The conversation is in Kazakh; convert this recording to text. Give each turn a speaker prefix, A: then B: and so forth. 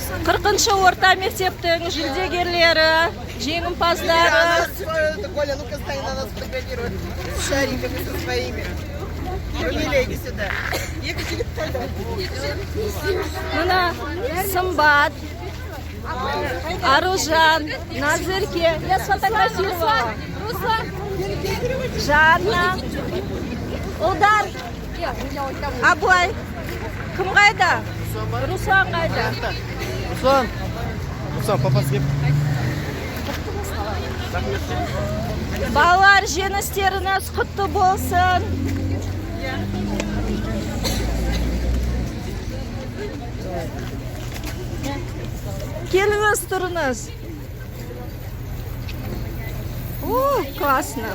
A: 40-шы орта мектептің жүлдегерлері, жеңімпаздары.
B: Коля, ну-ка стань на нас фотографируй. С шариками со своими. Румиля, иди сюда. Екі жігіт қайда?
A: Мына Сымбат, Аружан, Назерке. Я сфотографировала. Жанна, Ұлдар, Абылай. Кім қайда? Руслан қайда?
C: Руслан! Руслан, папасы кеп.
A: Балалар, жеңістеріңіз құтты болсын. Келіңіз, тұрыңыз. О, классно.